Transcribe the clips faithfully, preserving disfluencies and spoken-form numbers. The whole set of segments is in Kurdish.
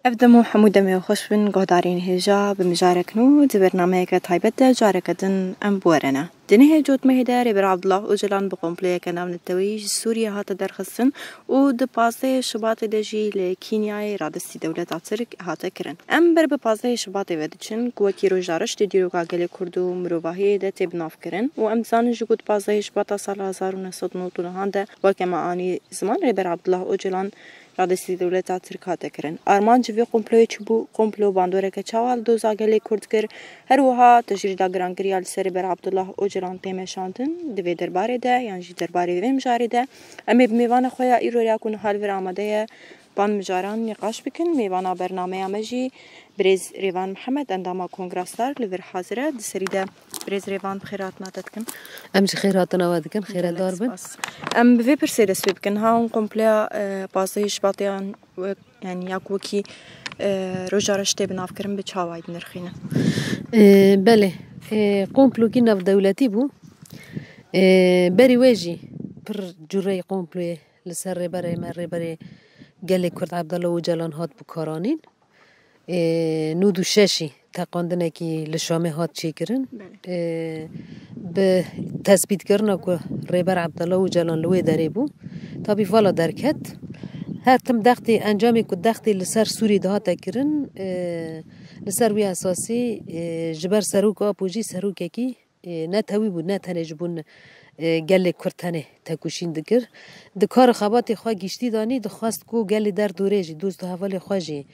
Ev dem û hemû demê xweş bin, guhdarên hêja, bi mijarek nû di bernameyeke taybet de careke din em bi we re ne. Di nehê cotmehê de Rêber Abdullah Ocalan bi komployeke navneteweyî ji Sûriyê hate derxistin û di pazdehê Şubatê de jî li Kînyayê radestî dewleta Tirk hate kirin. Em ber bi pazdehê Şubatê ve diçin ku wekî roja reş di dîroka gelê Kurd û mirovahiyê de tê binavkirin û em dizanin jî ku di pazdehê Şubata sala hezar û neh sed û nod û nehan de weke me anî ziman Rêber Abdullah Ocalan radestî dewleta Tirk hate kirin. Armanc vê komployê çi bû? Komplo bandoreke çawa li doza gelê Kurd kir? Her wiha tecrîda girangiriya li ser Rêber Abdullah Ocalan tê meşandin. Di vê derbarê de yan jî derbarê vê mijarê de em ê bi mêvana xwe ya îro ya ku niha li vir amade ye, van mijaran nîqaş bikin. Mêvana bernameya me jî birêz Rêvan Mihemed, endama Kongra Star, li vir hazir e. Di serî de birêz Rêvan, bi xêr hatina te dikin. Em jî xêr hatina we dikin, xêredar bin. Gelek spas. Em bi vê pirsê dest pê bikin. Ha hûn kompleya, e, pazdehê Şubatê yan wek, yani ya ku wekî, e, roja reş tê binavkirin bi çawa dinirxînin? E, belê. E, komplokî navdewletî bû. E, berî wê jî pir cûreyê komployê li ser rêberê me, rêberê gelê Kurd Abdullah Ocalan hat bikaranîn. Ê, nod û şeş teqandinekî li Şamê hat çêkirin. Belê. Ê, bi tespîtkirina ku Rêber Abdullah Ocalan li wê derê bû, tabî vala derket. Her tim dextê, encamê ku dextê li ser Sûrî dihate kirin, ê, li ser wî esasî, ê, ji ber Serok Apo jî serokekî ê, netewî bû, ne tenê ji bo, ê, gelê Kurd tenê tekoşîn dikir. Di kar û xebatê xwe giştî de anî dixwest ku gelê derdorê jî, dost û hevalê xwe jî,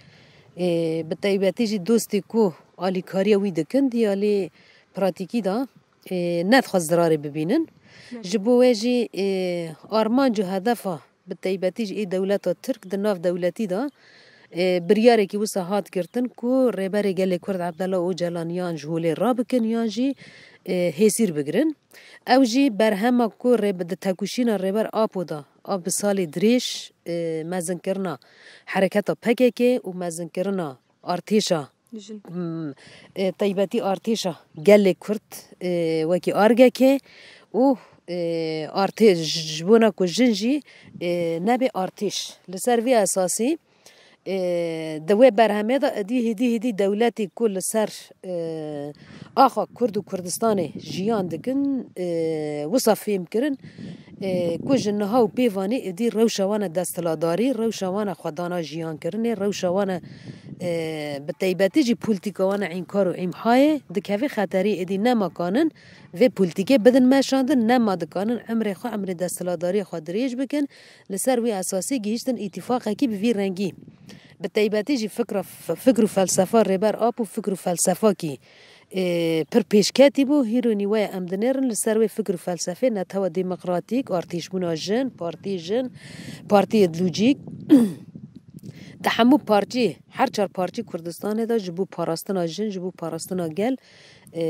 ê, bi taybetî jî dostê ku alîkariya wî dikin, diyalê pratîkî de, ê, nedixwest zirarê bibînin. Belê. Ji bo wê jî, ê, armanc û hedefa bi taybetî jî ê dewleta Tirk di nav dewletî de, e, biryareke wisa hat girtin ku Rêberê Gelê Kurd Abdullah Ocalan yan ji holê rabikin yan jî, e, hêsîr bigirin. Ew jî berhema ku rê-, di tekoşîna Rêber Apo de a bi salê dirêj, e, mezinkirina hereketa P K K û mezinkirina artêşa Jin. Hmm, e, taybetî artêşa gelê Kurd, e, wekî argekê û, e, artê-, ji bona ku jin jî, e, nebe artêş. Li ser vê esasî, e, di wê berhemê de êdî hêdî hêdî dewletê ku li ser, e, axa Kurd û Kurdistanê jiyan dikin, e, wisa fêm kirin, e, ku ji niha û pê vanê êdî rewşa wan e desthilatdarî, rewşa wan e xwedana jiyankirinê, rewşa wan e, e, bi taybetî jî polîtîka wan e înkar û îmhayê, dikeve xeterî. Êdî nema kanin vê polîtîkê bidin meşandin, nema dikanin emrê xwe, emrê desthilatdariyê xwe dirêj bikin. Li ser wî esasî gihîştin îtîfaqekî bi vî rengî. Bi taybetî jî fikra, fikr û felsefa Rêber Apo fikr û felsefakî ê, pir pêşketî bû. Hîronî we em dinêrin li ser wê fikr û felsefê netewa demokratîk, artêşbûna jin, partî jin, partiyê lojîk. Di hemû parçî, her çar parçî Kurdistanê de ji bo parastina jin, ji bo parastina gel, ê,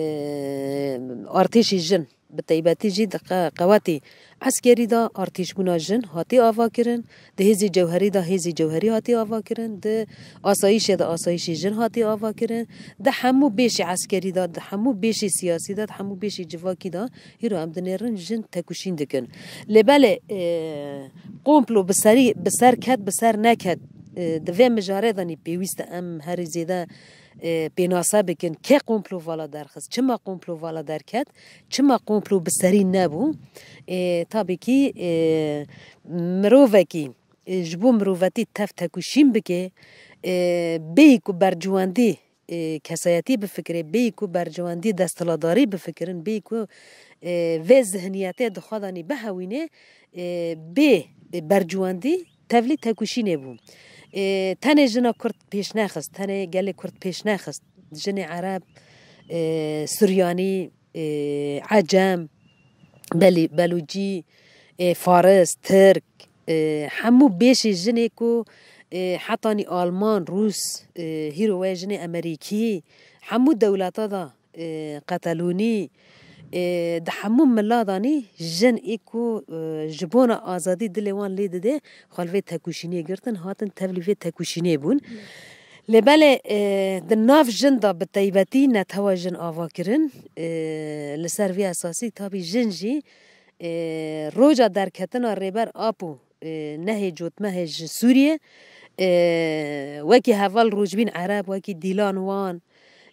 artêşî jin. Bi taybetî jî di qe-, qewetê eskerî de artêşbûna jin hatî avakirin, di hêzê cewherî de hêzê cewherî hatî avakirin, di asayîşê de asayîşê jin hatî avakirin, di hemû bêşê eskerî de, di hemû bêşê siyasî de, di hemû bêşê civakî de hîro em dinêrin jin tekoşîn dikin. Lê belê, e, komplo bi serî, bi ser ket, bi ser neket, e, di vê mijarê de nî pêwîst e em herî zêde e, pênase bikin, kê komplo vala derxist, çima komplo vala derket, çima komplo bi serî nebû. E, tabî kî, e, mirovekî, e, ji bo mirovetî tev tekoşîn bike, e, bêyî ku berciwendî, e, kesayetî bifikirê, bêyî ku berciwendî desthilatdarî bifikirin, bêyî ku, e, vê zihniyetê di xwe de nî bihewînê, e, bê berciwendî tevlî tekoşînê bû. E, tenê jina Kurd pêş nexist, tenê gelê Kurd pêş nexist. Jinê Ereb, e, Suryanî, e, Ecem, Belî-, Belûcî, e, Faris, Tirk, e, hemû bêşê jinê ku, e, hetanî Alman, Rûs, e, hîro wê jinê Emerîkî, hemû dewleta de e, Qetelûnî, e, di hemû miladanî jin ê ku, e, ji bona azadî dilê wan lê dide, xwe li vê tekoşînê girtin, hatin tevlî vê tekoşînê bûn. Lê belê, e, di nav jin de bi taybetî netewa jin ava kirin, e, li ser vê esasî tabî jin jî, e, roja derketina Rêber Apo, e, nehê cotmehê ji Sûriyê, e, wekî heval Rojbîn Ereb, wekî Dîlan Wan,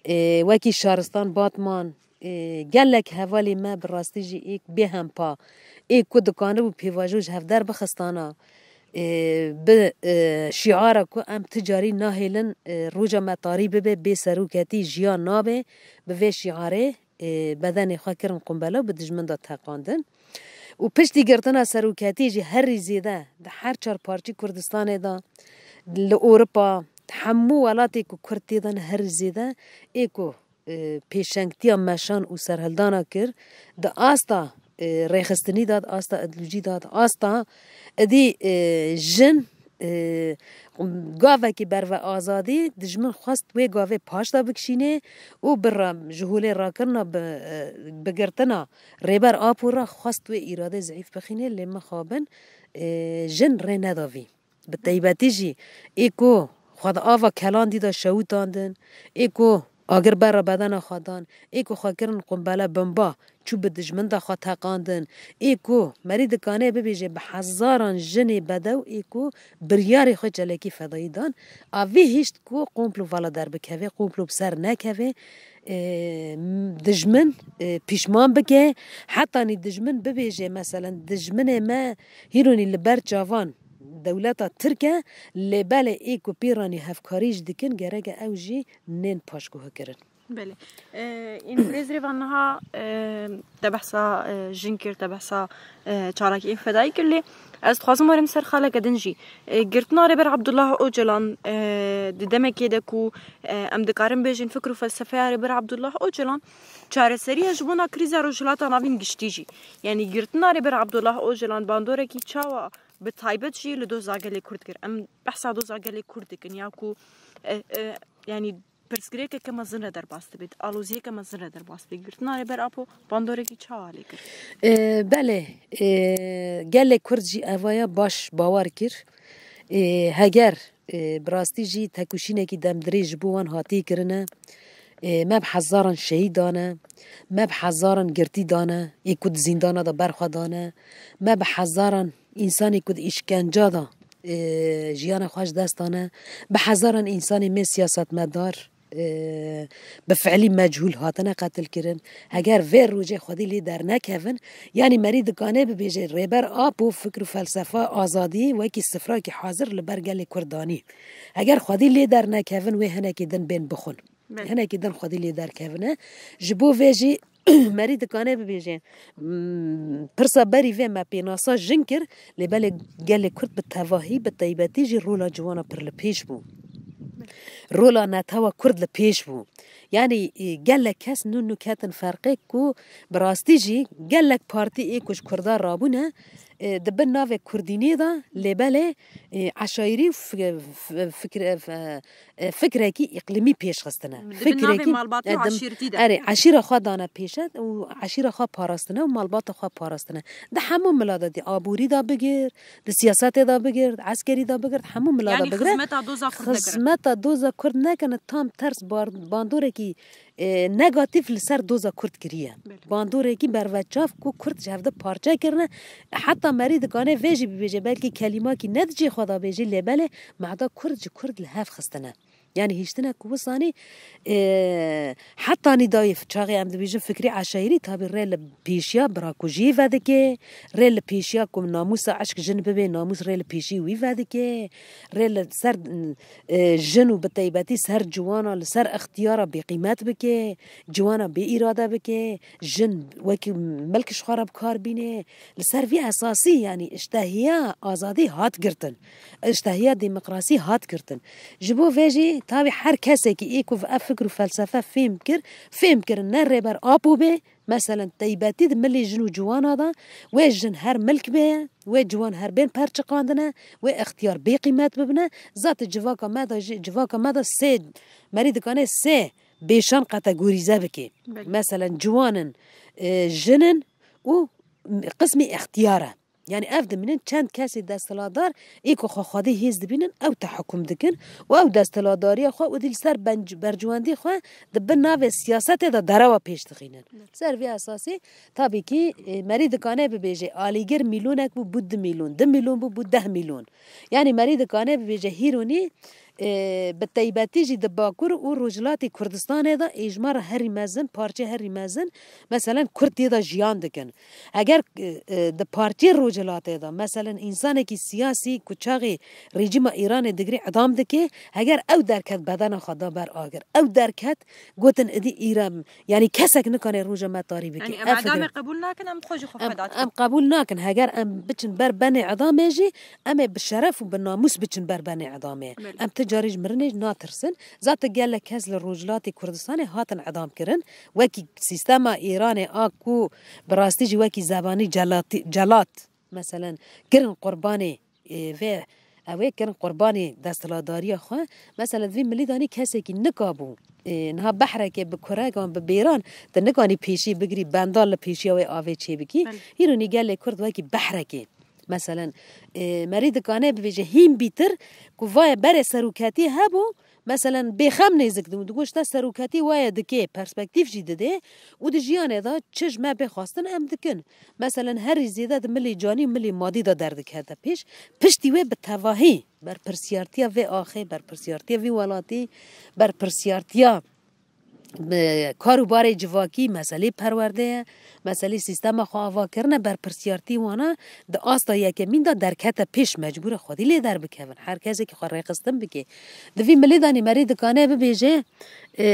e, wekî Şaristan Batman, e, gelek hevalê me bi rastî jî êk bêhempa, ê ku dikanibû pêvajo ji hev derbixistana, e, bi, e, şiara ku em ti carî nahêlin, e, roja me tarî bibe, bê seroketî jiyan nabe, bi vê şiarê, e, bedenê xwe kirin qumbele û bi dijmin de teqandin. Û piştî girtina seroketî jî herî zêde di her çar parçî Kurdistanê de, li Ewropa, di hemû welatê ku Kurd tê de ne herî zêde, ê ku, e, pêşengtiya meşan û serhildana kir, di asta, e, rêxistinî de, di asta îdeolojî de, di asta idî, e, jin, e, gavekî berve azadî, dijmin xwest wê gavê paş de bikişînê û bi ra-, ji holê rakirina bi, e, bigirtina Rêber Apo re xwest wê îradê zeîf bixînê, lê mixabin, e, jin rê neda vî. Bi taybetî jî ê ku xwe di ava kelandî de şewitandin, ê ku agir bera bedena xwe dan, ê ku xwe kirin qumbele, bomba, çû bi dijmin de xwe teqandin, ê ku merî dikanê bibêje bi hezaran jinê bedew ê ku biryarê xwe çelekî fedayî dan, a vê hişt ku komplo vala derbikeve, komplo bi ser nekeve, e, dijmin, e, pîşman bike, hetanî dijmin bibêje, meselen, dijminê me hîronî li ber çavan dewleta Tirk e, lê belê ê ku pêranî hevkarî jî dikin, gerek e ew jî nên paşguhkirin. Belê. E, Înfirêz Rêvan niha, e, te behsa, e, jin kir, te behsa, e, çalakiyên fedayî kir, lê ez dixwazim werim ser xaleke din jî. E, girtina Rêber Abdullah Ocalan, e, di demekê de ku, e, em dikarin bêjin fikr û felsefeya Rêber Abdullah Ocalan çareseriya ji bona krîza Rojhilata Navîn giştî jî. Yanî girtina Rêber Abdullah Ocalan bandorekî çawa bi taybet jî li doza gelê Kurd kir. Em behsa doza gelê Kurd dikin ya ku, e, e, yanî pirsgirêkeke mezin re derbas dibe, aloziyeke mezin re derbas dibe. Girtina Rêber Apo bandorekî çawa lê kir? E, belê, e, gelê Kurd jî evaya baş bawer kir. E, heger, e, bi rastî jî tekoşînekî demdirêj ji bo wan hatî kirine, e, me bi hezaran şehîd dane, me bi hezaran girtî dane, ê ku di zîndana de berxwe dane, me bi hezaran însanê ku di îşkenca de, e, jiyana xwe ji dest dane, bi hezaran însanê me siyasetmedar, e, bi fiilî mechûl hatine qetilkirin. Heger vê rojê xwedî lê dernekevin, yanî merî dikanê bibêje Rêber Apo fikr û felsefa azadiyê wekî sifrakî hazir li ber gelê Kurd danî. Heger xwedî lê dernekevin, wê hinekî din bên bixwin. Belê. Hinekî din xwedî lê derkevine. Ji bo vê jî merî dikane bibêje, mm, pirsa berî vê me pênasa jin kir, lê belê gelê Kurd bi tevahî, bi taybetî jî rola ciwana pir li pêş bû. Rola netewa Kurd li pêş bû. Yanî, e, gelek kes nû nû ketin ferqê ku bi rastî jî gelek partî ê ku ji Kurda rabûne, e, di bin navê Kurdînê de, lê belê, e, eşayirî û fi-, fi-, fikr-, e, fi-, e, fikrekî îqlimî pêş xistine. Di bin navê malbatî û e, di, eşîretî de. Erê, eşîra xwe dane pêşet û eşîra xwe parastine û malbata xwe parastine. Di hemû mila de, di aborî de bigir, di siyasetê de bigir, di eskerî de bigir, di hemû mila de bigire. Xizmeta doza Kurd nekirine. Xizmeta doza Kurd nekirine, tam ters bar-, bandorekî, e, negatîf li ser doza Kurd kiriye. Belê. Bandorekî berveçav ku Kurd ji hev de parçe kirine. Heta merî dikane vê jî bibêje, belkî kelîmakî ne di cê xwe de bêjî, lê belê mehda Kurd ji Kurd li hev xistine. Yanî hiştine ku wisanî, e, hetanî dayê çaxê em dibêjin fikrê eşayirî, tabî rê li pêşiya birakujiyê vedike, rê li pêşiya ku namûsa eşk jin bibe, namûs rê li pêşî wî vedike, rê li ser, e, jin û bi taybetî ser ciwana li ser ixtiyara bêqîmet bike, ciwana bê îrade bike, jin wekî milk ji xwe re bi kar bîne, li ser vî esasî, yanî, îştehiya azadî hat girtin. Îştehiya demokrasî hat girtin. Ji bo vê jî tabî her kesekî ê ku ev fikr û felsefe fêm kir, fêm kirin ne Rêber Apo bê, meselen, teybetî di milê jin û ciwana de, wê jin her milk bê, wê ciwan her bên perçiqandine, wê extiyar bê qîmet bibine, zate civaka me de jî, civaka me de sê, merî dikane sê bêşan kategorîze bike. Belê. Meselen, ciwan in, e, jin in û qismî extiyar e. Yani ev dimînin çend kesê desthilatdar ê ku xwe xwedî hêz dibînin, ew tehekum dikin û ew desthilatdariya xwe û dî li ser benc-, bercwendî xwe di bin navê siyasetê de derewa pêş dixînin. Ser vê esasî, tabî kî, e, merî dikane bibêje, alîgir mîlyonek bû, bû du mîlyon, du mîlyon bû, bû deh mîlyon. Yani merî dikane bibêje, hîronî, e, bi teybetî jî di Bakur û Rojhilatê Kurdistanê de êjmara herî mezin, parçe herî mezin, meselen, Kurd tê de jiyan dikin. Eger, e, e, di partiyê Rojhilatê de, meselen, însanekî siyasî ku çaxê rejîma Îranê digirî idam dike, heger ew derket bedena xwe da ber agir, ew derket gotin, idî îrem, yani kesek nikane roja me tarî bike. Yani em Ev idamê fikir- qebûl nakin, em xwe jî xwe Em, feda dikin. Em qebûl nakin. Heger em biçin ber benê idamê jî, em ê bi şeref û bi namûs biçin ber benê idamê. Belê. Em ti carî ji mirinê jî natirsin. Zaten gelek kes li Rojhilatê Kurdistanê hatin idam kirin. Wekî sîstema Îranê a ku bi rastî jî wekî zebanî celatî-, celat, meselen, kirin qurbanê, e, vê, ew ê kirin qurbanê desthilatdariya xwe. Mesela, di vî milî de nî kesekî nika bû. E, niha behrekê bi kurekan, bi bêran, tu nikanî pêşî bigirî, bendal li pêşiya wê avê çêbikî. Belê. Hîronî gelê Kurd wekî behrekê. Meselen, e, merî dikane bibêje hîn bîtir ku vaye berê seroketî hebû, meselen, bêxem nêzik dibû, digot, ji te seroketî waye dike, perspektîf jî dide û di jiyanê de çi ji me bê xwestin em dikin. Meselen, herî zêde di milê canî û milê madî de derdikete pêş. Piştî wê bi tevahî berpirsiyartiya vê axê, berpirsiyartiya vî welatî, berpirsiyartiya bi kar û barê civakî, meselê perwerdeye, meselê sîstema xwe avakirine, berpirsiyartî wana di asta yekemîn de derkete pêş, mecbûr e xwedî lê derbikevin. Her kesekî xwe rêxistin bike. Di vî milê de nî merî dikane bibêje, e,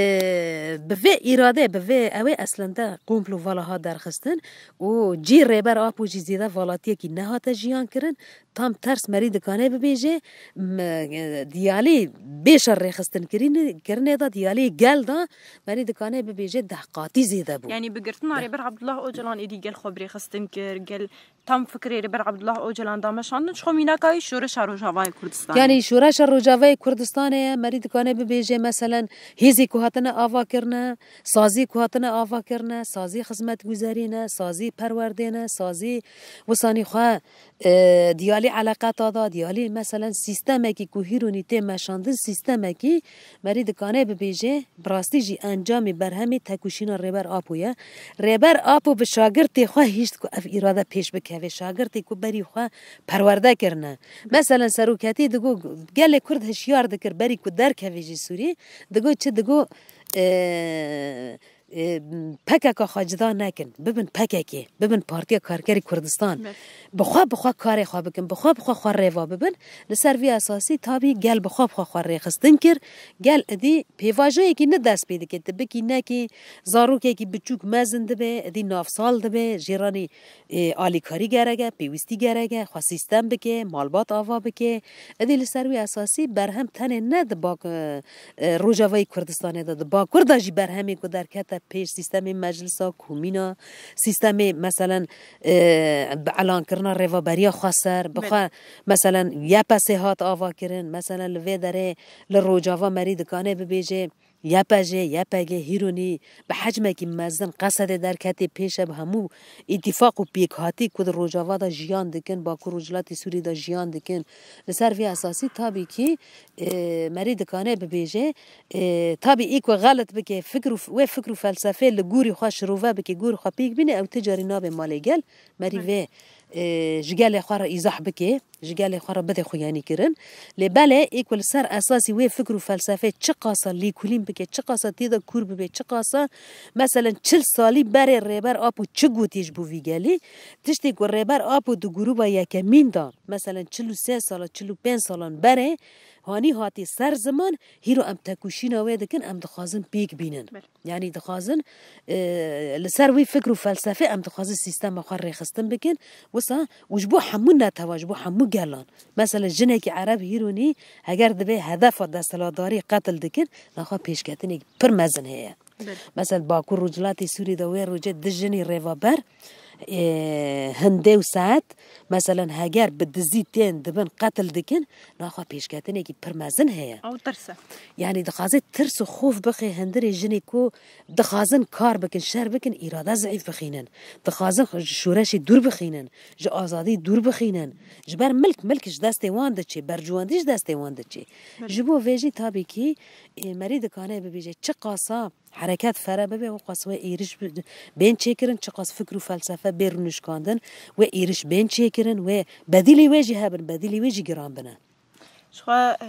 bi vê îrade, bi vê ew ê eslende komplo vala hat derxistin û cî Rêber Apo jî zêde valatiyekî nehate jiyan kirin. Tam ters merî dikane bibêje, m-, diyalê bêşa rêxistin kirin-, kirinê de, diyalê gel de merî dikane bibêje deh qatî zêde bû. Yani bi girtina Rêber Abdullah Ocalan êdî gel xwe bi rêxistin kir, gel tam fikirê Rêber Abdullah Ocalan dameşandin, ji xwe mînaka wî Şoreşa Rojavayê Kurdistanê. Yani Şoreşa Rojavayê Kurdistanê ye, merî dikane bibêje, meselen, hêzê ku hatine ava kirine, sazî ku hatine ava kirine, sazî xizmetguzarî ne, sazî perwerdê ne, sazî wisanî xwe, e, diyalî eleqeta da, diyalî, meselen, sîstemekî ku hîronî tê meşandin, sîstemekî merî dikane bibêje, bi rastî jî encamê berhemê tekoşîna Rêber Apo ye. Rêber Apo bi şagirtê xwe hişt ku ev îrade pêş bikeve, şagirtê ku berî xwe perwerde kirine. Meselen, seroketî digo, gelê Kurd hişyar dikir, berî ku derkeve jî Sûrî, digo çi digo, e, e, P K K xwe cida nekin, bibin P K K, bibin Partiya Karkerê Kurdistan. Evet. Bi xwe, bi xwe karê xwe bikin, bi xwe, bi xwe xwe rêva bibin. Li ser vî esasî tabî gel bi xwe, bi xwe xwe rêxistin kir. Gel idî pêvajoyekî ne dest pê dike, tu bikî nekî, zarokekî biçûk mezin dibe, idî navsal dibe, jêranî, e, alîkarî gerek e, pêwîstî gerek e, xwe sîstem bike, malbat ava bike. Idî li ser wî esasî berhem tenê ne di bak-, e, e, Rojavayê Kurdistanê de, di Bakur de jî berhemê ku derkete pêş, sîstemê meclisa komîna, sîstemê, meselen, e, bi elankirina rêveberiya xweser, bi Belê. xwe, meselen, Y P S hat ava kirin, meselen, li vê derê, li Rojava merî dikane bibêje, Y P J, Y P G, hîronî bi hecmekî mezin Qesedê derketê pêş e, bi hemû îtîfaq û pêkhatî ku di Rojava de jiyan dikin, Bakur Rojhilatê Sûrî de jiyan dikin. Li ser vê esasî tabî kî, e, merî dikane bibêje, e, tabî ê ku xelet bike, fikr û f-, wê fikr û felsefê li gorî xwe şirove bike, gorî xwe pêk bîne, ew ti carî nabe malê gel, merî Hı. vê, e, ji gelê xwe re îzah bike, ji gelê xwe re bide xuyanî kirin. Lê belê ê ku li ser esasî wê fikr û felsefê çiqasa lêkolîn bike, çiqasa tê de kûr bibe, çiqasa, meselen, çil salî berê Rêber Apo çi gotiye ji bo vî gelî, tiştê ku Rêber Apo di grûba yekemîn de, meselen, çil û sê sala, çil û pênc salan berê, hanî hatî ser ziman, hîro em tekoşîna wê dikin, em dixwazin pêk bînin. Belê. Yanî dixwazin, e, li ser wî fikr û felsefê em dixwazin sîstema xwe rêxistin bikin. Wisa û ji bo hemû netewa, ji bo hemû gelan. Mesela jinekî Ereb hîronî heger dibe hedefa desthilatdarî qetil dikin, naxwe pêşketinekî pir mezin heye. Belê. Mesela Bakur Rojhilatê Sûrî de wê rojê du jinî rêvaber, e, hindê û saet, meselen, heger bi dizî tên dibin, qetil dikin, naxwe pêşketinekî pir mezin heye. Ew tirs e. Yanî dixwaze tirs û xof bixê hundirê jinê ku dixwazin kar bikin, şer bikin, îrada zeîf bixînin. Dixwazin xwe ji şoreşê dûr bixînin, ji azadî dûr bixînin. Ji ber milk, milk ji destê wan diçê, berciwandî ji destê wan diçê. Belê. Ji bo vê jî tabî kî, e, merî dikane bibêje, çiqasa hereket fere bibe, wexas wê êriş bi-, bên çêkirin, çiqas fikr û felsefe bê rûnişkandin, wê êriş bên çêkirin, wê bedîlê wê jî hebin, bedîlê wê jî giran bine. Jixwe, e,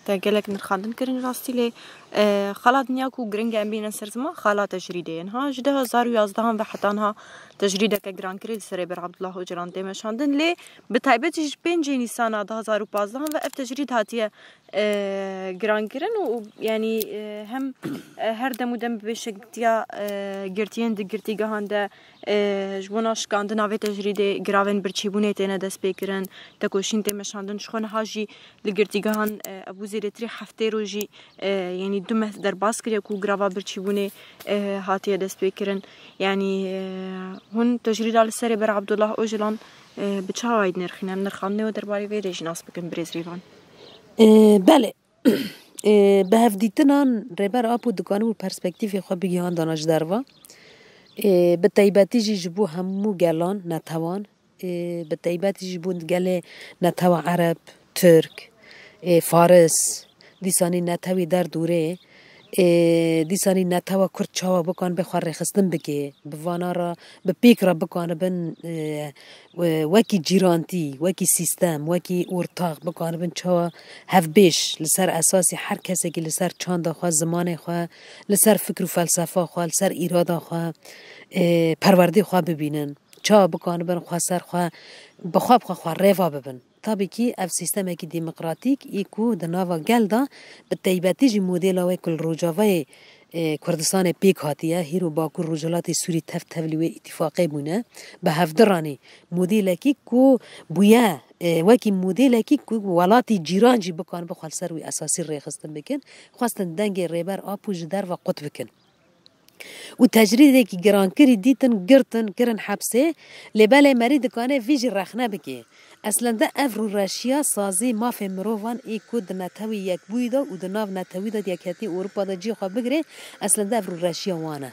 te gelek nirxandin kirin rastî lê, e, xala dinya ku giring e em bînin ser ziman, xala tecrîdê ye. Niha ji du hezar û yazdehan ve heta niha tecrîdeke girankirî li ser Rêber Abdullah Ocalan tê meşandin. Lê bi taybetî ji pêncê Nîsana du hezar û pazdehan ve ev tecrîd hatiye, e, girankirin û, û, yanî, e, hem, e, her dem û dem bi pêşengtiya, e, girtiyên di girtîgehan de, e, ji bona şikandina vê tecrîdê giravên birçîbûnê têne destpêkirin, tekoşîn tê meşandin. Ji xwe niha jî li girtîgehan, e, ev bû zêdetirî heftê rojî, e, yanî du meh derbas kiriye ku girava birçîbûnê, e, hatiye destpêkirin. Yanî, e, hûn tecrîda li ser Rêber Abdullah Ocalan, e, bi çawa dinirxînin? Em nirxandinê we derbarê vê de jî nas bikin, birêz Rêvan. E, belê. E, bi hevdîtinan Rêber Apo dikanibû perspektîfê xwe bigihand dana ji derva. E, bi taybetî jî ji bo hemû gelan, netewan, e, bi taybetî jî bo gelê netewa Ereb, Tirk, e, Faris, dîsanî netewî derdûrê, e, dîsanî netewa Kurd çawa bikan bê xwe rêxistin bike, bi vana re, bi pêk re bikanibin, e, we-, wekî cîrantî, wekî sîstem, wekî ortax bikanibin çawa hevbêj li ser esasî her kesekî li ser çanda xwe, zimanê xwe, li ser fikr û felsefa xwe, li ser îrada xwe, e, perwerdê xwe bibînin. Çawa bikanibin xwe ser xwe, bi xwe bi xwe xwe rêva bibin. Tabî kî ev sîstemekî demokratîk î ku di nava gel de bi taybetî jî modela wê ku li Rojavayê, e, Kurdistanê pêk hatiye, hîro Bakur Rojhilatê Sûrî tev tev li wê îtîfaqê bûne, bi hevdiranî modelekî ku bûye, e, wekî modelekî ku welatî cîran jî bikanibe xwe li ser wî esasî rêxistin bikin, xwestin dengê Rêber Apo ji derve qut bikin. Û tecrîdekî girankirî dîtin, girtin, kirin hepsê, lê belê merî dikane vî jî rexne bike. Eslende ev rûreşiya sazî mafê mirovan ê ku di netewî yekbûyî de û di nav netewî de di Yekhetî Ewropa de cî xwe bigire, eslende ev rûreşiya wan e.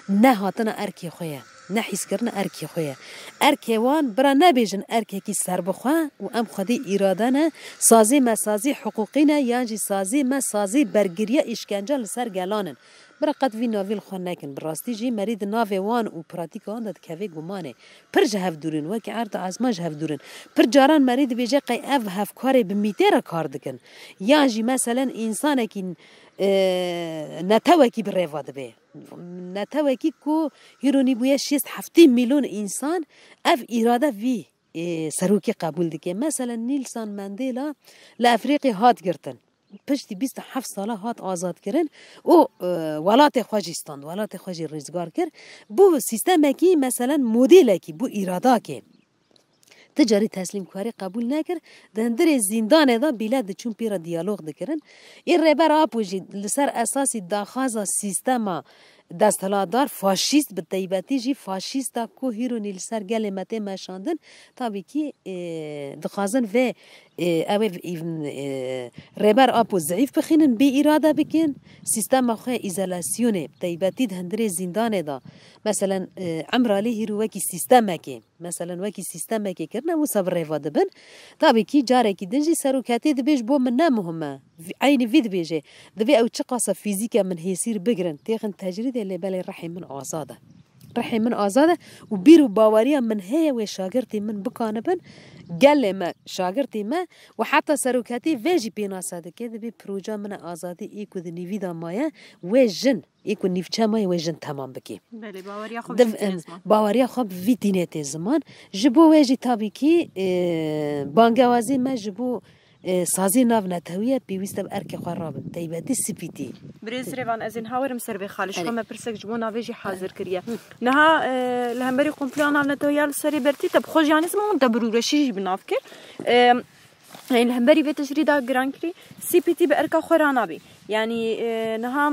Ne hatina erkê xwe ye, ne hîskirina erkê xwe ye. Erkê wan bira nebêjin erkekî serbixwe û em xwedî îrade ne, sazî me sazî hiqûqî ne yan jî sazî me sazî bergiriya îşkence li ser gelan in. Bira qet vî navî li xwe nekin. Bi rastî jî merî di navê wan û pratîka wan de dikeve gumanê. Pir ji hev dûr in, wekî erd û ezman ji hev dûr in. Pir caran merî dibêje qey ev hevkarê bi mîtê re kar dikin. Yan jî meselen însanekî, e, netewekî bi rêva dibe. Netewekî ku hîronî bûye şêst heftê milyon însan ev îrade vî, e, serokê qebûl dike. Meselen Nelson Mandela li Efrîqya hat girtin. Piştî bîst û heft sala hat azadkirin û, e, welatê xwe jî stand, welatê xwe jî rizgar kir. Bû sîstemekî, meselen, modêlekî, bû îradakê. Ti carî teslîmkarî qebûl nekir. Di hundirê zîndanê de bîle diçûn pê re diyalog dikirin. Ê Rêber Apo jî li ser esasî daxwaza sîstema desthilatdar, faşîst, bi taybetî jî faşîsta ku hîronî li ser gelê me tê meşandin, tabî kî, e, dixwazin vê, e, ew ê, e, Rêber Apo zeîf bixînin, bê îrade bikin, sîstema xwe îzolasyonê, bi taybetî di hundirê zîndanê de, meselen, e, Emralî hîro wekî sîstemekê, meselen wekî sîstemekê kirine, wisa bi rêva dibin. Tabî kî carekî din jî seroketê dibê ji bo min ne muhim e. Vî-, eynî vî dibêje, divê ew çiqasa fîzîke min hêsîr bigirin, têxin tecrîdê, lê belê rihê min azad e. Rihê min azad e û bîr û baweriya min heye wê şagirtê min bikanibin, gelê me, şagirtê me û heta seroketê vê jî pênase dike, divê proja min e azadî ê ku di nîvî de maye, wê jin, ê ku nîvçe maye wê jin temam bikê. Belê, baweriya xwe Div-, bi vî tînê ziman. Baweriya xwe bi vî tînê tê ziman. Ji bo wê jî tabî kî, e, bangewazî me ji bo, e, sazî nav netewî ye, pêwîst e bi erkê xwe rabin. Teybetî spîtî. Birêz Rêvan, ez ên hawerim ser vê xalî. Ji xwe me pirsek ji bo navê jî hazir kiriye. Niha, e, li hemberî komploya nav netewî ya li serê bertî te bi xwe jî anî ziman, te bi rûreşî jî bi nav kir. E, Yanî li hemberî vê tişrî de giran kirî, C P T bi erka xwe re nabî. Yanî, e, niha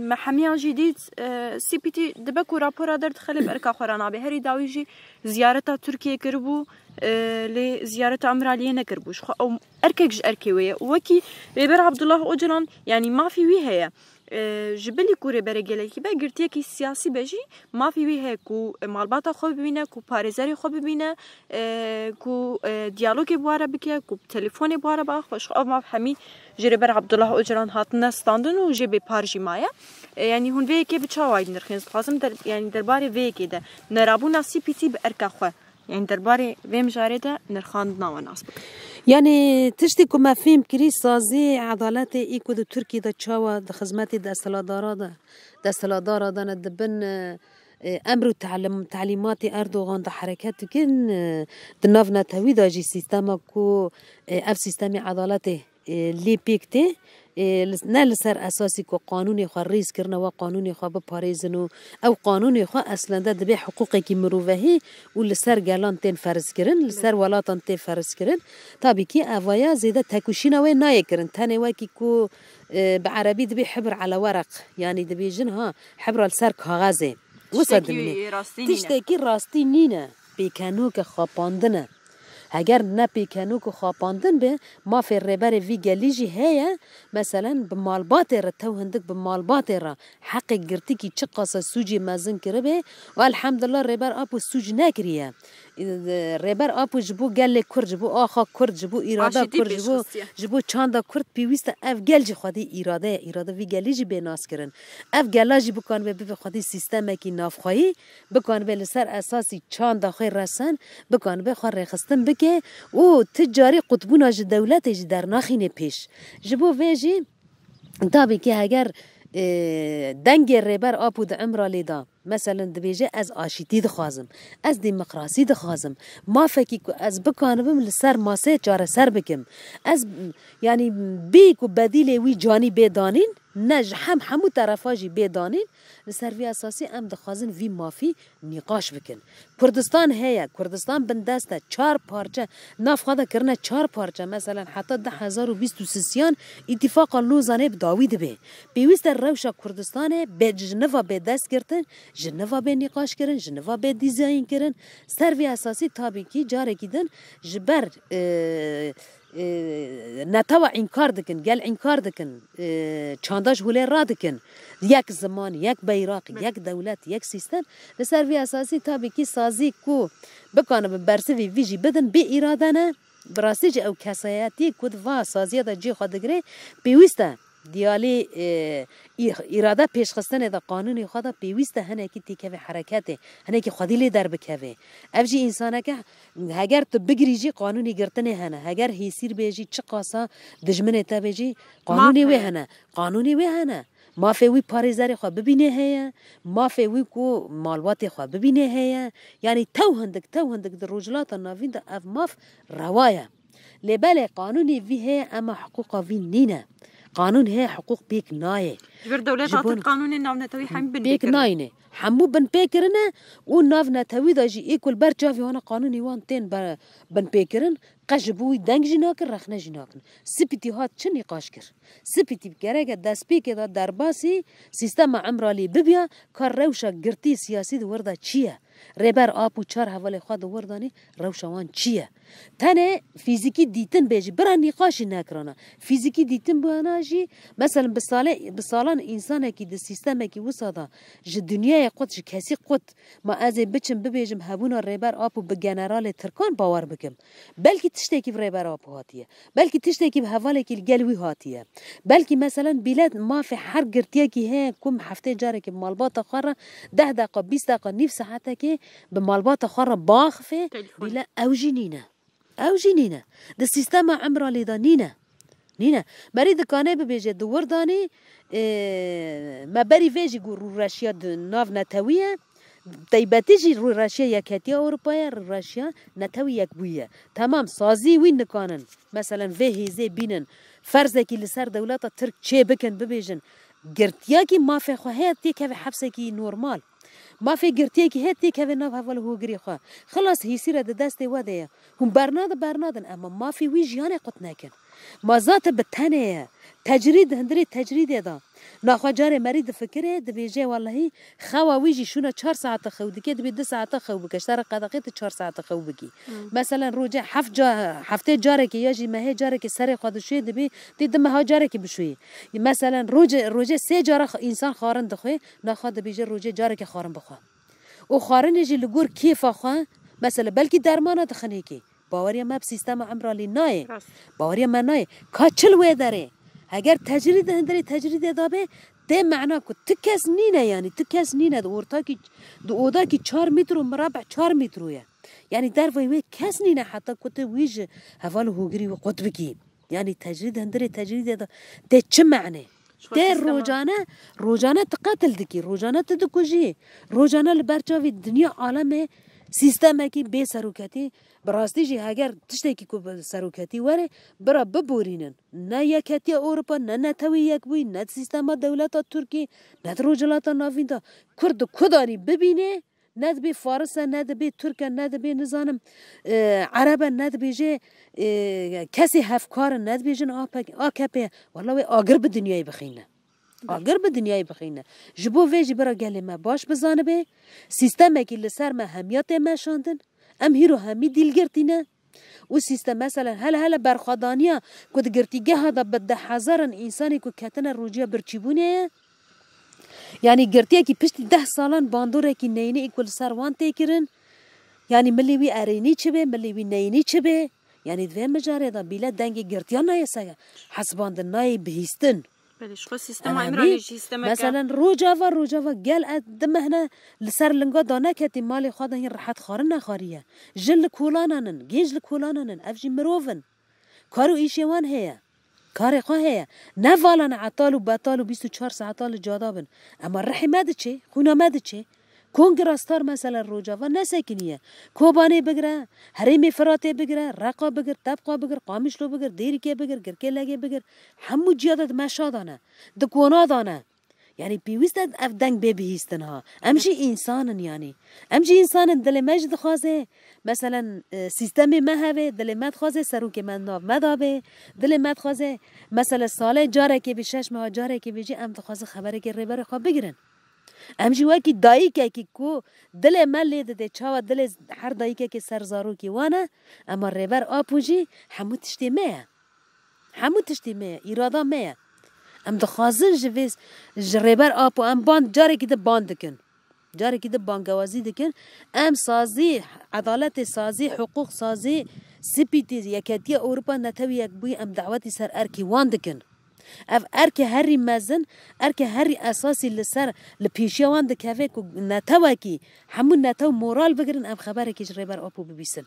me hemiyan jî dît, e, C P T dibe ku rapora derdixelê bi erka xwe re nabî. Herî dawî jî ziyareta Tirkiyê kiribû, e, lê ziyareta Îmraliyê nekiribû. Ji xwe ew erkek ji erkê wê ye. Û wekî Rêber Abdullah Ocalan, yanî mafî wî heye. E, ji bilî ku rêberê gelekî be, girtiyekî siyasî be jî, mafî wî heye ku malbata xwe bibîne, ku parêzerê xwe bibîne, e, ku, e, diyalogê bi wan re bike, ku bi telefonê bi wan re biaxive. Ji xwe ev maf hemî ji Rêber Abdullah Ocalan hatine standin û jê bê par jî maye. E, yanî hûn vê yekê bi çawa dinirxîn? Ez dixwazim der-, yanî derbarê vê yekê de nerabûna C P T bi erka xwe, yanî derbarê vê mijarê de nirxandina we nas bikin. Yanî tiştê ku me fêm kirî, sazî edaletê î ku di Tirkiyê de çawa di xizmetê desthilatdara de, desthilatdara de ne, di bin, e, e, emr û telim-, telîmatê Erdogan de hereket dikin, e, di nav netewî de jî sîstema ku, e, ev sîstemê edaletê, e, lê pêk tê, e, li, ne li ser esasî ku qanûnê xwe rêz kirine, we qanûnê xwe biparêzin û ew qanûnê xwe eslende dibe hiqûqekî mirovehî û li ser gelan tên ferz kirin, li ser welatan tê ferz kirin. Tabî kî evaya zêde tekuşîna wê nayê kirin. Tenê wekî ku, e, bi erebî dibê hibr ele wereq, yanî dibêjin ha, hibra li ser kaxezê. Wisa Tiştekî dimîne. Rastî nîne. Tiştekî rastî nîne. Pêkenok e, xapandin e. Heger ne pêkenok û xapandin be, mafê rêberê vî gelî jî heye, meselen, bi malbatê re, tew hindik bi malbatê re heqê girtîkî çiqas e sûcê mezin kiribe û elhemdulillah Rêber Apo sûc nekiriye. Rêber Apo ji bo gelê Kurd, ji bo axa Kurd, ji bo îrada Aşîtî Kurd, ji bo, pêşxist e. Ji bo çanda Kurd pêwîst e ev gel jî xwedî îrade ye, îrade vî gelî jî bê nas kirin. Ev gela jî bikanibe bibe xwedî sîstemekî navxweyî, bikanibe li ser esasî çanda xwe resen, bikanibe xwe rêxistin bike û ti carî qutbûna ji dewletê jî dernaxîne pêş. Ji bo vê jî tabî ki heger, e, dengê Rêber Apo di Îmraliyê de, meselen, dibêje, ez aşîtî dixwazim, ez demokrasî dixwazim, mafekî ku ez bikanibim li ser masê çareser bikim. Ez, yanî, bî ku bedîlê wî canî bê danîn, ne ji hem hemû terefa jî bê danîn, li ser vî esasî em dixwazin vî mafî nîqaş bikin. Kurdistan heye, Kurdistan bindest e, çar parçe, nav xwe de kirine çar parçe. Meselen, heta du hezar û bîst û sisiyan Îtîfaqa Lozanê bi dawî dibe. Pêwîst e rewşa Kurdistanê bê ji niva bê dest girtin, ji niva bê nîqaş kirin, ji niva bê dîzayîn kirin. Ser vî esasî tabî kî carekî din ji ber, e, e, netewa înkar dikin, gel înkar dikin, e, çanda ji holê radikin. Yek ziman, yek beyraq, yek dewlet, yek sîstem. Li ser vî esasî tabî kî sazî ku bikanibin bersivî vî jî bidin, bê îrade ne. Bi rastî jî ew kesayetî ku di va saziya de cihê xwe digire, pêwîst e diyalî, e, î-, îrade pêşxistinê de qanûnê xwe de pêwîst e hinekî têkeve hereketê, hinekî xwedî lê derbikeve. Ev jî însaneke, heger tu bigirî jî qanûnê girtinê hene. Heger hêsîr bê jî, çiqasa dijminê te bê jî, qanûnê wê hene. Qanûnê wê hene. Mafê wî parêzerê xwe bibînê heye. Mafê wî ku malbatê xwe bibînê heye. Yanî tew hindik, tew hindik di Rojhilata Navîn de ev maf rewa ye. Lê belê qanûnê vî heye, ema hiqûqa vî nîne. Qanûn heye, hiqûq pêk nayê. Ji vir dewleta Tirk qanûnê navnetewî hemî bin pêk nayîne. Hemû bin pê kirine û navnetewî de jî ê ku li ber çavê wan e qanûnê wan tên be-, bin pê kirin, qe ji bo wî deng jî nakin, rexne jî nakin. Spîtî hat çi nîqaş kir? Spîtî gereke destpêkê de derbasî sîstema Îmraliyê bibiya, ka rewşa girtî siyasî di wir de çi ye? Rêber Apo çar hevalê xwe di wir danî, rewşa wan çi ye? Tenê fîzîkî dîtin bê jî, bira nîqaş jî nekirana. Fîzîkî dîtin bûyana jî, meselen, bi salê, bi salan însanekî di sîstemekî wisa de ji dinyayê qut, ji kesî qut, ma ez ê biçim bibêjim hebûna Rêber Apo bi generalê Tirkan bawer bikim. Belkî tiştekî bi Rêber Apo hatiye. Belkî tiştekî bi hevalekî li gel wî hatiye. Belkî, meselen, bîlet mafê her girtiyekî heye ku heftê carekê bi malbata xwe re deh deqa, bîst deqa, nîv saetekê bi malbata xwe re biaxifê, bîle ew jî nîne. Ew jî nîne. Di sîstema Îmraliyê de nîne. Nîne. Berî dikanê bibêje di wir danî, e, me berî vê jî got rûreşiya di nav netewî ye. Teybetî jî rûreşiya Yeketiya Ewropa ye, rûreşiya netewî yekbûyî ye. Temam, sazî wî nikanin. Meselen, vê hêzê bînin. Ferzekî li ser dewleta Tirk çê bikin, bibêjin, girtiyakî mafê xwe heye, têkeve hepsekî normal. Mafê girtiyekî hê têkeve nav heval û hogirê xwe. Xilas hîsî re di destê we de ye. Hûn bernadin, bernadin, ema mafê wî jiyanê qut nekin. Ma zate bi tenê ye. Tecrîd, hundirê tecrîdê de. Naxwe carê merî difikirê, dibêje, wellehî, xewa wî jî şûna çar saete xew dike, dibê du saete xew bike. Ji te re qedexê tu çar saete xew bikî. Hmm. Meselen, rojê heft ca-, heftê carekê ya jî mehê carekê serê xwe dişûyê, dibê tê du meha carekê bişûyê. Meselen, rojê, rojê sê cara x-, însan xwarin dixwe, naxwe dibêje rojê carekê xwarin bixwe. Û xwarinê jî li gor kêfa xwe, mesela, belkî dermana dixinê kê. Baweriya me bi sîstema Îmralî nayê. Rast. Baweriya me nayê. Ka çi li wê derê? Heger tecrîd, hundirê tecrîdê de be, tê mena ku ti kes nîne, yanî ti kes nîne di ortakî, di odakî çar mîtro, mirabeh çar mîtro ye. Yanî derveyî wê kes nîne heta ku tu wî ji heval û hogirî wî qut bikî. Yanî tecrîd, hundirê tecrîdê de tê çi mene? Ji xwe Tê sîstema rojane, rojane tu qetil dikî, rojane tu dikujî, rojane li ber çavê dinya alemê sîstemekî bê seroketî, bi rastî jî heger tiştekî ku bi seroketî were, bira biborînin. Ne Yeketiya Ewropa, ne Netewî Yekbûyî, ne sîstema dewleta Tirkî, ne di Rojhilata Navîn de. Kurd di ku danî bibîne, ne dibê Faris e, ne dibê Tirk e, ne dibê, nizanim, e, Ereb e, ne dibêje, e, kesê hevkar in, ne dibêjin A P, A K P ye. Wela wê agir bi dinyayê bixîne. Agir bi dinyayê bixîne. Ji bo vê jî bira gelê me baş bizanibe, sîstemekî li ser me hemiya tê meşandin. Em hîro hemî dîlgirtî ne. Û sîstem, meselen, hele hele berxwedaniya ku di girtîgeha de bi deh hezaran însanê ku ketine rûciya birçîbûnê ye. Yanî girtiyekî piştî deh salan bandorekî neyînî ku li ser wan tê kirin. Yanî milê wî erênî çi be, milê wî neyînî çi be. Yanî di vê mijarê de bîle dengê girtiya nayê se hesibandin, nayê bihîstin. Belê, ji xwe sîstema Îmralî jî sîstemeke. Meselen, Rojava, Rojava gel e, di mehne li ser linga daneketî, malê xwe de hîn rehet xwarin nexwariye. Jin li kolanan in, genc li kolanan in, ev jî mirov in. Kar û îşê wan heye. Karê xwe heye. Ne vala ne etal û betal û bîst û çar saeta li cada bin. Ema rihê me diçê, xwîna me diçê. Kongra Star mesela Rojava nesekiniye. Kobanê bigire, herêmê Firatê bigire, Reqa bigir, Tebqa bigir, Qamişlo bigir, Dêrikê bigir, Girkê Legê bigir. Hemû ciya de di meşa de ne. Di kona de ne. Yanî pêwîst e ev deng bê bihîstin ha. Em jî însan in yanî. Em jî însan in, dilê me jî dixwaze, meselen, e, sîstemê me hebe, dilê me dixwaze serokê me nav me de be, dilê me dixwaze, mesele salê carekê bê, şeş meha carekê bê jî em dixwazin xeberekê rêberê xwe bigirin. Em jî wekî dayikekî ku dilê me lê dide, çawa dilê her dayikekê ser zarokê wan e, ema Rêber Apo jî hemû tiştê me ye. Hemû tiştê me ye, îrada me ye. Em dixwazin ji vê, ji Rêber Apo em ban, carekî di ban dikin. Carekî di bangewazî dikin. Em sazî, edaletê sazî, hiqûq sazî, sipîtî, Yeketiya Ewropa, Netewî Yekbûyî, em dawetî ser erkê wan dikin. Ev erkê herî mezin, erkê herî esasî li ser, li pêşiya wan dikeve ku netewekî, hemû netew moral bigirin, em xeberekî ji Rêber Apo bibîsin.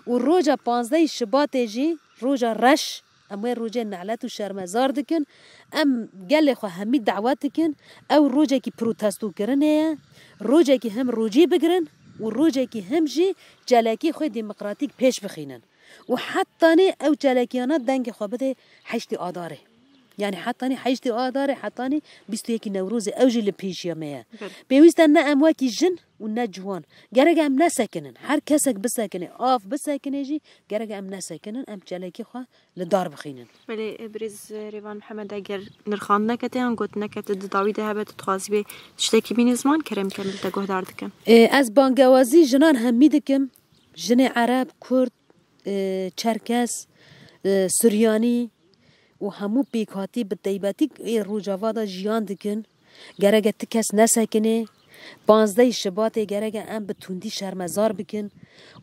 Û roja panzdehê Şibatê jî, roja reş, em wê rojê nelet û şermezar dikin. Em gelê xwe hemî dawet dikin. Ew rojekî protestokirinê ye, rojekî him rojî bigirin û rojekî him jî çalakiyê xwe demokratîk pêş bixînin. Û hetanî ew çalakiyana dengê xwe bide heştê Adarê. Yanî hetanî heştê Adarê, hetanî bîst û yekî Newrozê, ew jî li pêşiya me ye. Belê. Pêwîst e ne em wekî jin û ne ciwan. Gerek em nesekinin. Her kesek bisekine, av bisekine jî, gerek em nesekinin, em çalakî xwe li dar bixînin. Belê, e, birêz, e, Rêvan Mihemed, eger nirxandineke te yan gotineke te di dawî de hebe, tu dixwazî bê tiştekî bînî ziman, kerem ke min te guhdar dikim. E, ez bangewazî jinan hemî dikim. Jinê Ereb, Kurd, e, Çerkes, e, Suryanî û hemû pêkhatî bi teybetî ê Rojava de jiyan dikin. Gereke ti kes nesekine. Panzdehê Şibatê gereke em bi tundî şermezar bikin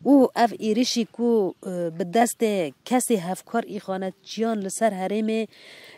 û ev êrişî ku, e, bi destê kesê hevkar îxanetçiyan li ser herêmê,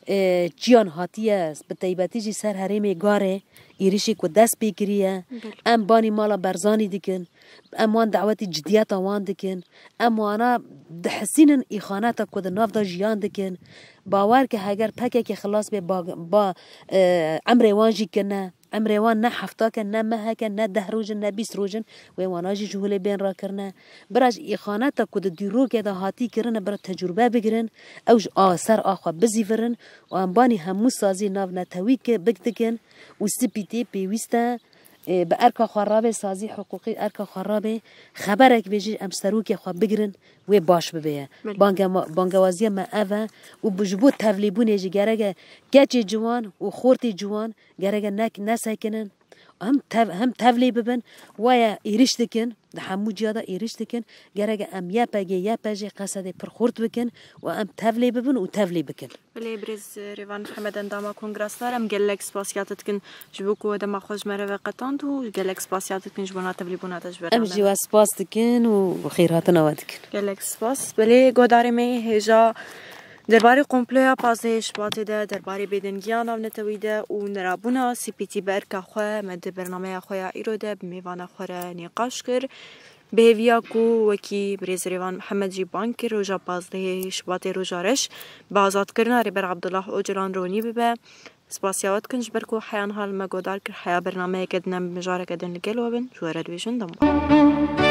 e, çiyan hatiye, bi teybetî jî ser herêmê Garê êrişî ku dest pê kiriye, Belê. em banî mala Berzanî dikin. Em wan dawetî cidiyeta wan dikin. Em wana dihisînin îxaneta ku di nav de jiyan dikin. Bawer ke heger P K K xilas be, ba, ba, e, emrê wan jî kine. Emrê wan ne hefta ke, ne meheke, ne deh roj in, ne bîst roj in. Wê wana jî ji holê bên rakirine. Bira ji îxaneta ku di dîrokê de hatî kirine, bira tecrûbe bigirin. Ew ji a ser a xwe bizîvirin û em banî hemû sazî navnetewî ke bik dikin û sipîtê pêwîst e e, bi erka xwe rabê, sazî hiqûqî erka xwe rabê, xeberek bêjî em serokê xwe bigirin, wê baş bibe ye. Belê. Bange-, bangewaziya me ev e û bi, ji bo tevlîbûnê jî gereke keçê ciwan û xortê ciwan gereke nek-, nesekinin. Hem tev-, hem tevlî bibin, waya êriş dikin, di hemû ciya de êriş dikin. Gereke em Y P G, Y P J, Q S D pir xurt bikin û em tevlî bibin û tevlî bikin. Belê, birêz Rêvan Mihemed, endama Kongra Star, em gelek spasiya te dikin ji bo ku dema xwe ji me re veqetand û gelek spasiya te dikin ji bona tevlîbûna te ji ber Em me. Jî we spas dikin û xêrhatina we dikin. Gelek spas. Belê, guhdarê me hêja derbarê komploya pazdehê Şubatê de, derbarê bêdengiya navnetewî de û nerabûna C P T bi erka xwe me di bernameya xwe ya îro de bi mêvana xwe re nîqaş kir. Bi hêviya ku wekî birêz Rêvan Mihemed jî bang kir, roja pazdehê Şubatê roja reş bi azadkirina Rêber Abdullah Ocalan ronî bibe. Spasiya we dikin ji ber ku heya niha li me guhdar kir, heya bernameyeke din em bi mijareke din li gel we bin, ji we re dibêjin dem baş.